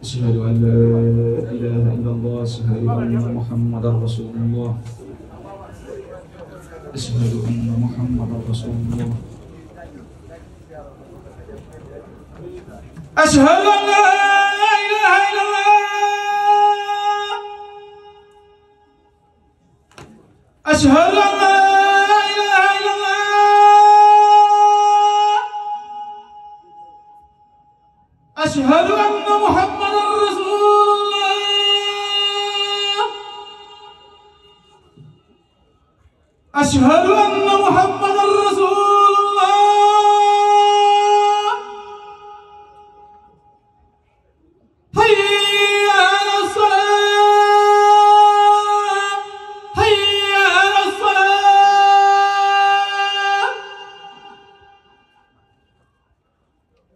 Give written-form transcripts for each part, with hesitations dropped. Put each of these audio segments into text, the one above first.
أشهد أن لا إله إلا الله أشهد أن محمدا رسول الله أشهد أن محمدا رسول الله أشهد أن لا إله إلا الله أشهد أن لا إله إلا الله أشهد أن محمدا رسول الله أشهد أن محمدا رسول الله حي على الصلاة حي على الصلاة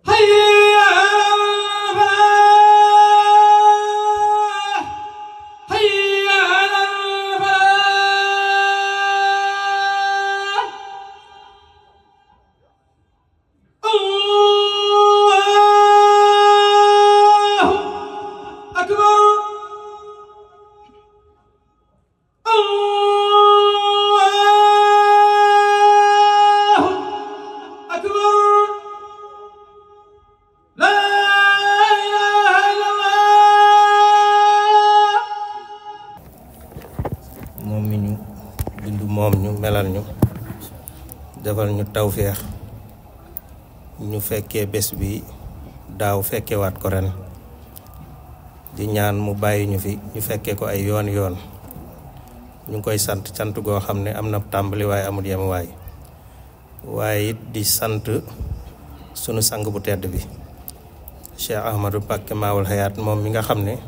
حي moom mi ñu bindu moom ñu melal ñu defal ñu tawféex ñu fekkee bés bi daaw fekkewaat ko ren di ñaan mu bàyyi ñu fi ñu fekkee ko ay yoon yoon ñu ngi koy sant cant goo xam ne am na tàmbali waaye amul yem waaye it di sant sunu sang bu tedd bi Cheikh Ahmadou Mbacké Maawul Hayaat moom mi nga xam ne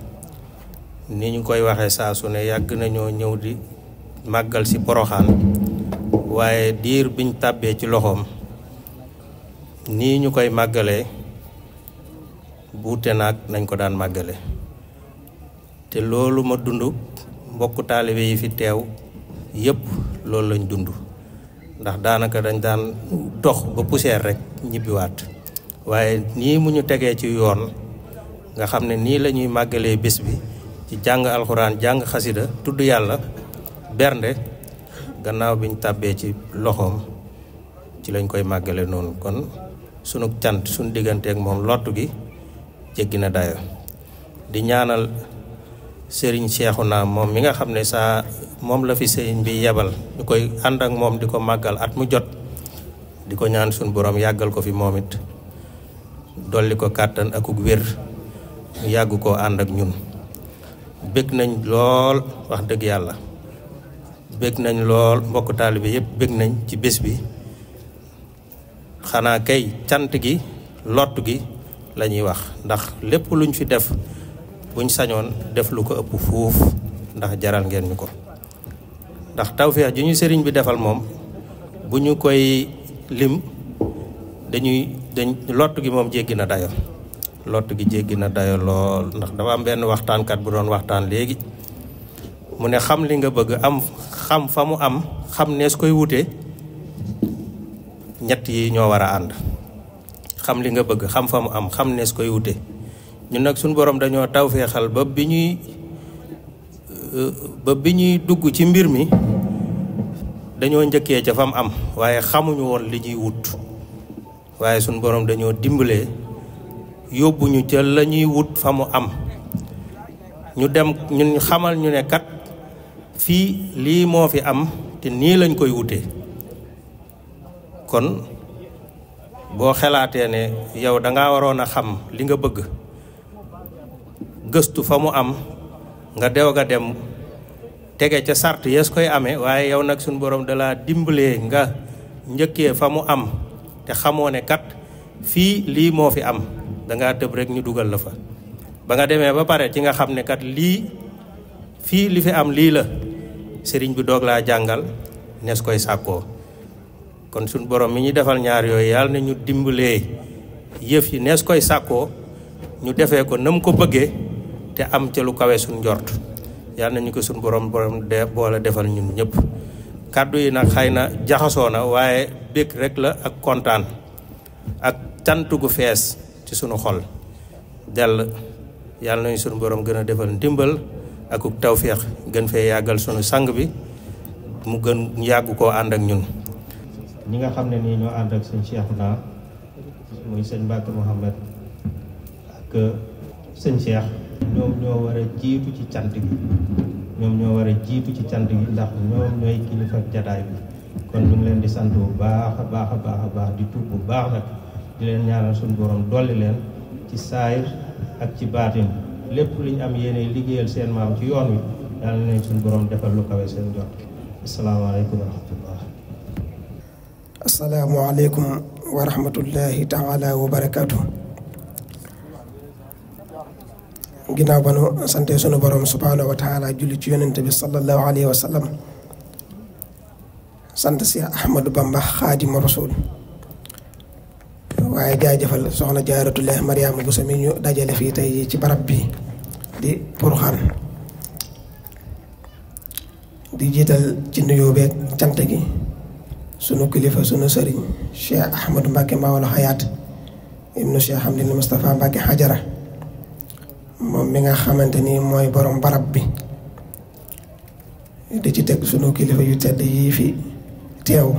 ni ñu koy waxee saa su ne yàgg nañoo ñëw di màggal si Poroxaan waaye diir biñ tàbbee ci loxoom nii ñu koy màggalee buute naag nañ ko daan màggale te loolu ma dund mbokku taalibe yi fi teew yépp loolu lañ dund ndax daanaka dañ daan dox ba poussière rek ñibbiwaat waaye nii mu ñu tegee ci yoon nga xam ne nii la ñuy màggalee bés bi ci jàng alxuraan jàng xasida tudd yàlla bernde gannaaw biñ tàbbee ci loxoom ci lañ koy màggale noonu kon sunu cant sunu digganteek moom lottu gi jéggi na dayo di ñaanal sëriñ Seexuna moom mi nga xam ne saa moom la fi sëriñ bi yebal ñu koy ànd ak moom di ko màggal at mu jot di ko ñaan sunu borom yàggal ko fi moom it dolli ko kàttan akuk wér ñu yàgg koo ànd ak ñun bëgg nañ lool wax dëgg yàlla bëgg nañ lool mbokk taalibe yépp bëgg nañ ci bés bi xanaa kay cant gi lott gi la ñuy wax ndax lépp luñ fi def buñ sañoon def lu ko ëpp fuuf ndax jaral ngeen ñu ko ndax tawfeex ju ñu sëriñ bi defal moom bu ñu koy lim dañ lott gi moom jéggi na dayo lott gi jéggi na dayo lool ndax dafa am benn waxtaankat bu doon waxtaan léegi mu ne xam li nga bëgg am xam fa mu am xam nees koy wute ñett yi ñoo war a ànd xam li nga bëgg xam fa mu am xam nees koy wute ñun nag suñu borom dañoo tawfeexal ba bi ñuy dugg ci mbir mi dañoo njëkkee ca fa mu am waaye xamuñu woon li ñuy wut waaye suñu borom dañoo dimbalee yóbbuñu ca la ñuy wut fa mu am ñu dem ñun xamal ñu ne kat fii lii moo fi am te nii lañ koy wutee kon boo xalaatee ne yow danga waroon a xam li nga bëgg gëstu fa mu am nga dew ga dem tege ca sart yees koy amee waaye yow nag suñu borom dalaa dimbalee nga njëkkee fa mu am te xamoo ne kat fii lii moo fi am dangaa tëb rek ñu dugal la fa ba nga demee ba pare ci nga xam ne kat lii fii li fi am lii la sëriñ bi doog laa jàngal nees koy sàkkoo kon suñ borom mi ñu defal ñaar yooyu yàlla na ñu dimbalee yëf yi nees koy sàkkoo ñu defee ko nam ko bëggee te am ca lu kawe suñ njort yàlla na ñu ko suñ borom de boole defal ñun ñëpp kàddu yi nag xëy na jaxasoo na waaye bég rek la ak kontaan ak cant gu fees ci sunu xol dell. yàlla nañu sunu borom gën a defal ndimbal akuk tawféex gën fee yàggal sunu sang bi mu gën yàgg koo ànd ak ñun. ñi nga xam ne nii ñoo ànd ak sëñ Cheikhouna muy sëñ Mbacke Mouhamed ak sëñ Cheikh ñoom ñoo war a jiitu ci cant gi ndax ñoom ñooy kilifa jataay bi kon ñu ngi leen di sant bu baax a baax di tuub bu baax nag di leen ñaanal suñu borom dolli leen ci saayir ak ci baatin lépp luñ am yéene liggéeyal seen maam ci yoon wi yàlla nañ suñu borom defal lu kawe seen jot. asalaamaaleykum wa rahmatullah. asalaamaaleykum wa rahmatullahi taala wa barakaatu. ginnaaw ba nu sante sunu borom subhaanahu wa taala julli ci yonente bi sallallahu alayhi wa sallam sant si Ahmadou Bamba xaadimu rasul waaye jaajëfal soxna Jaaratullah Mariama Bousso mi ñu dajale fii tey ci barab bi di Porokhane di jiital ci nuyoo beeg cant gi sunu kilifa sunu sëriñ Cheikh Ahmadou Mbacke Maola Hayaat ibnu Cheikh Hamdil Moustapha Mbacke Hajara moom mi nga xamante ni mooy borom barab bi di ci teg sunu kilifa yu tedd yii fi teew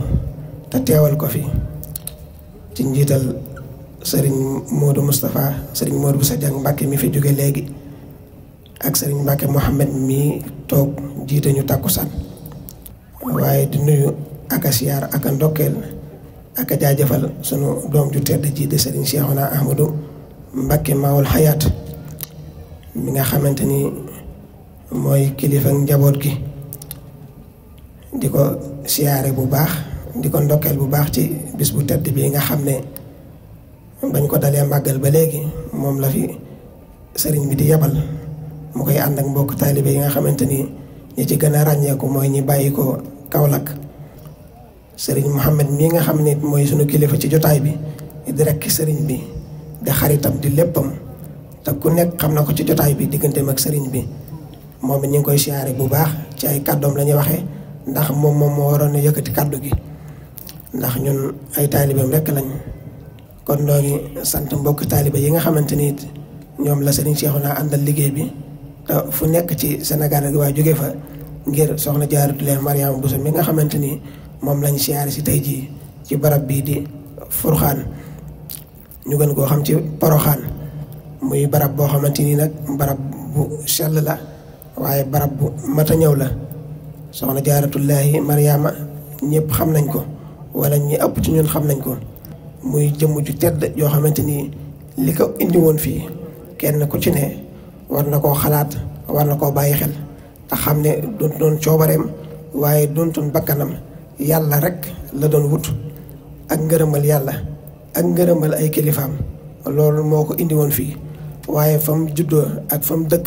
te teewal ko fi ci njiital sëriñ Modou Moustapha sëriñ Modou Bousso Dieng Mbacke mi fi jóge léegi ak sëriñ Mbacke Mouhamed mi toog jiite ñu takkusaan waaye di nuyu ak a siyaar ak a ndokkeel ak a jaajëfal sunu doom ju tedd ji di sëriñ Cheikhouna Ahmadou Mbacke Maoul Hayaat mi nga xamante ni mooy kilifa njaboot gi di ko siyaare bu baax di ko ndokkeel bu baax ci bis bu tedd bi nga xam ne bañ ko dalee màggal ba léegi moom la fi sëriñ bi di yebal mu koy ànd ak mbokk taalibe yi nga xamante ni ñi ci gën a ràññeeku mooy ñi bàyyi ko Kaolack sëriñ Mouhamed mii nga xam ne mooy sunu kilifa ci jotaay bi di rekk sëriñ bi di xaritam di léppam te ku nekk xam na ko ci jotaay bi digganteem ak sëriñ bi moom it ñu ngi koy siyaare bu baax ci ay kàddoom la ñuy waxee ndax moom moo waroon a yëkkati kàddu gi ndax ñun ay taalibeem rekk lañ kon noo ngi sant mbokk taalibe yi nga xamante ni ñoom la sëriñ Cheikhouna àndal liggéey bi te fu nekk ci Sénégal rek waaye jóge fa ngir soxna Jaaratullah Mariama Bousso mi nga xamante ni moom lañ siyaare si tey jii ci barab bii di Porokhane ñu gën koo xam ci Porokhane muy barab boo xamante ni nag barab bu sell la waaye barab bu mat a ñëw la soxna Jaaratullahi Mariama ñëpp xam nañ ko wala ñi ëpp ci ñun xam nañ ko muy jëmm ju tedd yoo xamante ni li ko indi woon fii kenn ku ci ne war na koo xalaat war na koo bàyyi xel te xam ne doon coobareem waaye doontoon bakkanam yàlla rek la doon wut ak ngërëmal yàlla ak ngërëmal ay kilifaam loolu moo ko indi woon fii waaye fa mu juddoo ak fa mu dëkk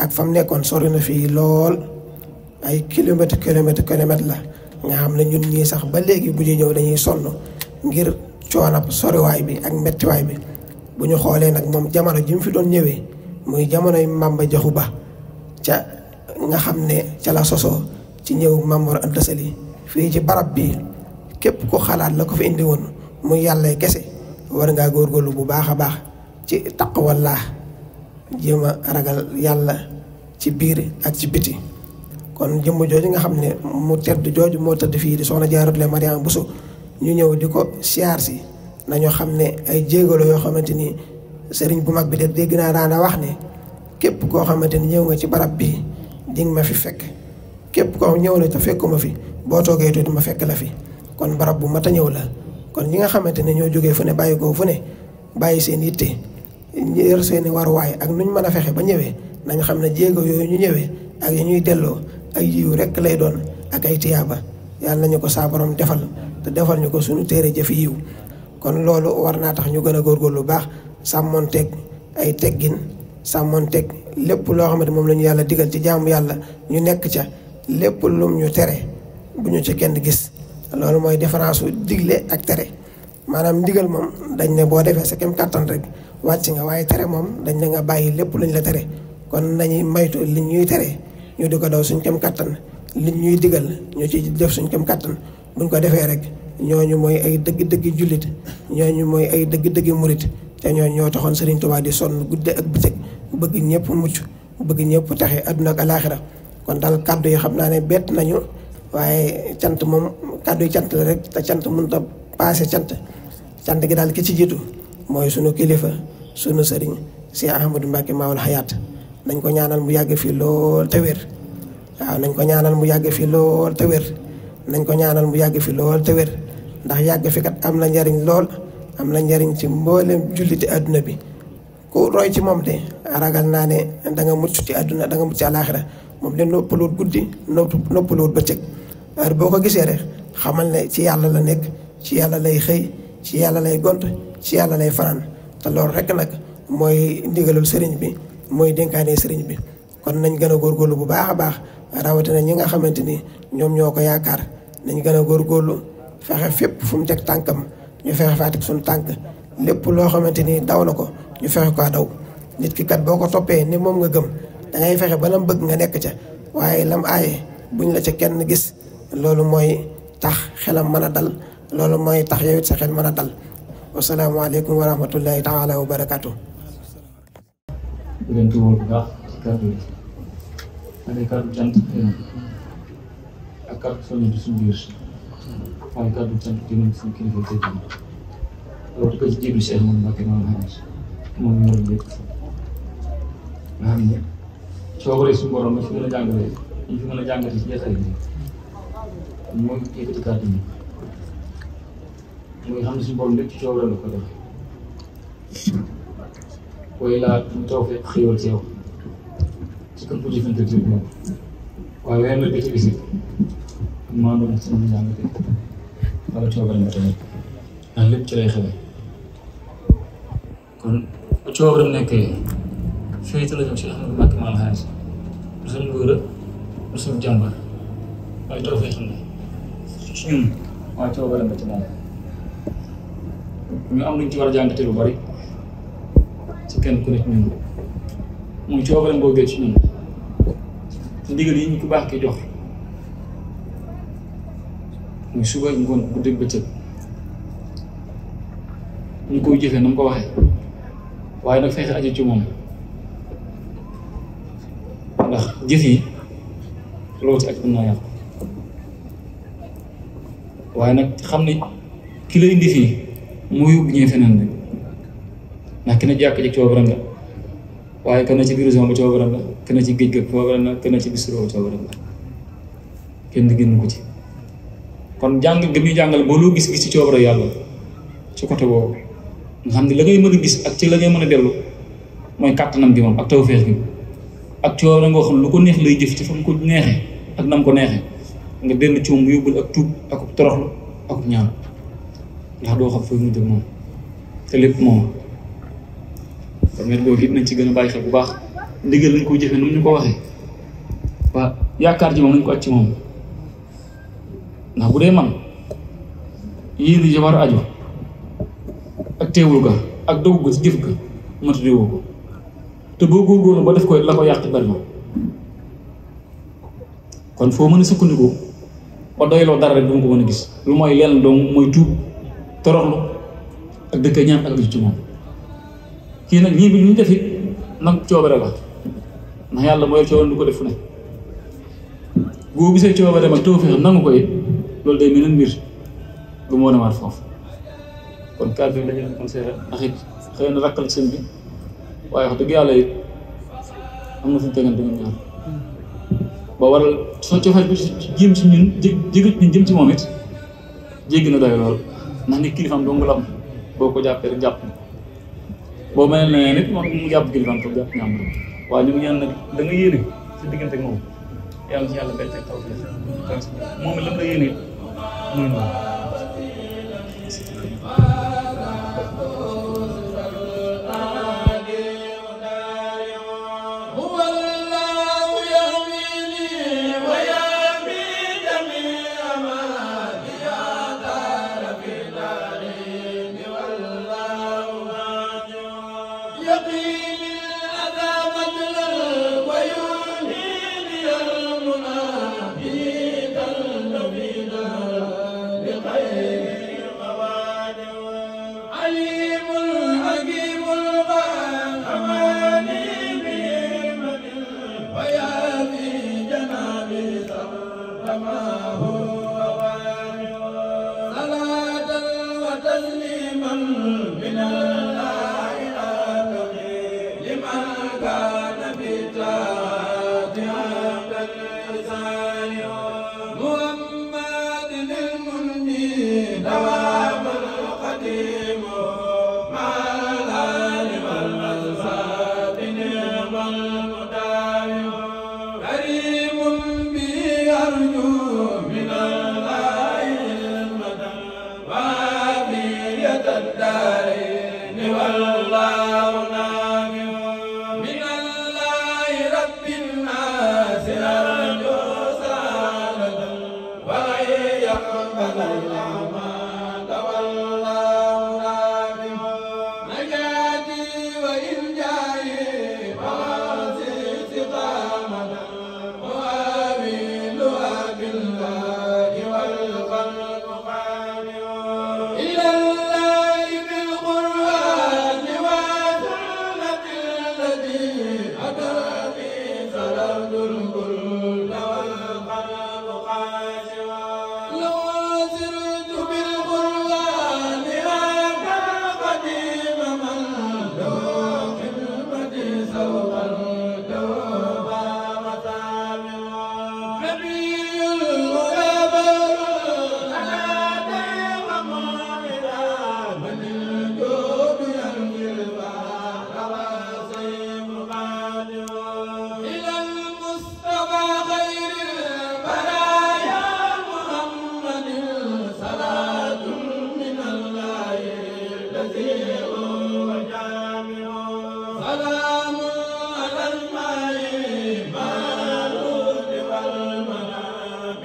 ak fa mu nekkoon sori na fii lool ay kilomètre la nga xam ne ñun ñii sax ba léegi bu ñu ñëw dañuy sonn ngir coonab soriwaay bi ak mettiwaay bi bu ñu xoolee nag moom jamono ji mu fi doon ñëwee muy jamonoy Mamba Jaxu Ba ca nga xam ne ca la sosoo ci ñëw Maam Mor Anta Sali fii ci barab bi képp ko xalaat la ko fi indi woon muy yàlla kese war ngaa góorgóorlu bu baax a baax ci taqwallah jéem a ragal yàlla ci biir ak ci biti kon jëmm jooju nga xam ne mu tedd jooju moo tëdd fii di soxna Jaaratullah Mariama Bousso ñu ñëw di ko siyaar si nañoo xam ne ay jéegalo yoo xamante ni sëriñ bu mag bi de dégg naa daana wax ne képp koo xamante ni ñëw nga ci barab bi di nga ma fi fekk képp koo ñëw na te fekkuma fi boo toogee tuuti ma fekk la fi kon barab bu mat a ñëw la kon ñi nga xamante ne ñoo jógee fu ne bàyyi ko fu ne bàyyi seen yitte yor seeni waruwaay ak nuñ mën a fexe ba ñëwee nañ xam ne jéego yooyu ñu ñëwee ak yi ñuy delloo ay yiw rekk lay doon ak ay tiyaaba yàlla nañu ko saa borom defal te defal ñu ko suñu téere jëfi yiw kon loolu war naa tax ñu gën a góorgóorlu lu baax sàmmoonteeg ay teggin sàmmoonteeg lépp loo xamante moom la ñu yàlla digal ci jaamu yàlla ñu nekk ca lépp lum ñu tere bu ñu ci kenn gis loolu mooy différence su digle ak tere maanaam ndigal moom dañ ne boo defee sa kem kàttan rek wàcc nga waaye tere moom dañ ne nga bàyyi lépp luñ la tere kon nañuy maytu liñ ñuy tere ñu di ko daw suñ kem kàttan liñ ñuy digal ñu ci def suñ kem kàttan buñ ko defee rek ñooñu mooy ay dëgg-dëggi jullit, ñooñu mooy ay dëgg-dëggi murit, te ñooñu ñoo taxoon Sëriñ Tuubaa di sonn gudde ak bëccëg bëgg ñëpp mucc, bëgg ñëpp taxe àdduna ak alaaxira. kon daal kàddu yi xam naa ne bett nañu, waaye cant moom kàddu yi cant la rek, te cant mënut a paase cant gi daal ki ci jiitu mooy sunu kilifa sunu sëriñ Cheikh Ahmadou Mbacké Maoul Hayaat. nañ ko ñaanal mu yàgg fii lool te wér. waaw nañ ko ñaanal mu yàgg fii lool te wér. nañ ko ñaanal mu yàgg fi lool te wér, ndax yàgg fi kat am na njariñ lool, am na njariñ ci mboolem julliti àdduna bi. ku roy ci moom de ragal naa ne da nga mucc ci àdduna, da nga mucc ci àlaaxira. moom de noppaluwut guddi noppaluwut bëccëg. heure boo ko gisee rek xamal ne ci yàlla la nekk, ci yàlla lay xëy, ci yàlla lay gont, ci yàlla lay fanaan. te loolu rek nag mooy ndigalul sëriñ bi, mooy dénkaane sëriñ bi. kon nañ gën a góorgóorlu bu baax a baax, rawatina ñi nga xamante ni ñoom ñoo ko yaakaar. nañ gën a góorgóorlu fexe fépp fu mu teg tànkam ñu fexe faa teg suñu tànk. lépp loo xamante ni daw na ko ñu fexe ko daw. nit ki kat boo ko toppee ni moom nga gëm da ngay fexe ba lam bëgg nga nekk ca, waaye lam aaye buñ la ca kenn gis. loolu mooy tax xelam mën a dal, loolu mooy tax yow it sa xel mën a dal. wasalaamaaleykum wa rahmatullahi taala wa barakaatu. di leen tuubal bu baax ci kàddu yi ay kàddu cant ak kàddu soññ ci suñu biir, waaye kàddu cant jëmale ci suñu kilifa tey jii loolu ko ci jiitu Cheikh Ahmadou Mbacké Maoul Hayaat moom moo leen yëpp nga xam ne coobare suñu borom la fi mën a jàngale ñu fi mën a jàngale ci jotaay bi mooy yëkkati kàddu yi mooy xam ne suñu borom lépp ci coobare la ko def. koy laa ñu taw fekk xéewal ci yow ci kër bu jëfante ci moom waaye weer la bi ci bisit maa doon sama jàngate wala coobare nga tamit ndax lépp ci lay xewe. kon bu coobare nekkee féete la ñëw ci Ahmadou Mbacké Maoul Hayaat du suñu ngóora du suñu jàmbar, waaye taw fee xam ne ci ñun waaye coobare nga ci moom. ñu am luñ ci war a jàngate lu bari ci kenn ku nekk ñun muy coobare ngoogee ci ñun. ndigal yi ñu ko baax ki jox muy suba ngoon bu dégg bëccëg ñu koy jëfee na mu ko waxee, waaye nag fexe aju ci moom, ndax jëf yi loolu ci ak mën naa yàqu. waaye nag xam ne ki la indi fii moo yóbbu ñëwee feneen rek, ndax ki na jàkk ji coobaram la, waaye kenn ci biir zone ba coobaram la, kenn ci géej ga coobaram la, kenn ci bistro coobaram la, kenn génn ko ci. kon jàng gi muy jàngal boo loo gis-gis ci coobara yàlla ci côté boobu nga xam ne la ngay mën a gis ak ci la ngay mën a dellu mooy kàttanam gi moom ak tawfeex gi ak coobara ngoo xam lu ko neex lay jëf ci fa mu ko neexee ak nam ko neexee nga dellu ci moom mu yóbbul ak tuub ak toroxlu ak ñaan, ndax doo xam fooy mujj ak moom te lépp moom. kon met boobu it nañ ci gën a bàyyi xel bu baax, ndigal lañ ko jëfee nu ñu ko waxee, waaw yaakaar ji moom nañ ko aj ci moom. ndax bu dee man yéen yi war a aju ak teewul ga ak dogu ga ci jëf ga ma tuddewoo ko, te boo góorgóorlu ba def ko la ko yàq bari na. kon foo mën a sukkandiku ba doyloo dara rek du ma ko mën a gis lu mooy lenn doom mooy tuub toroxlu ak dëkk ñaan ak ci moom. kii nag ñii bi ñu def it nag coobare la, ndax yàlla mooy coobare du ko def fu ne. boo gisee coobare mag tawfeex nangu ko it loolu day mel ne mbir lu mu wane waat foofu. kon kàddu yi dañu kon seere ndax it xëy na rakkal seen bi, waaye wax dëgg yàlla it am na fu ñu tegante ñun ñaar ba waral soo cofee bi jëm ci ñun jëm ci moom it jéggi na doy lool, ndax nit kilifaam dong la am boo ko jàppee rek jàpp boo mel ne nit moom mu jàpp kilifaam toog jàpp ñaam waaye ñu ngi ñaan nag da nga yéene sa diggante ak moom yàlla ci yàlla bett ak taw moom it lam la yéene muy noonu. يقين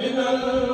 Minal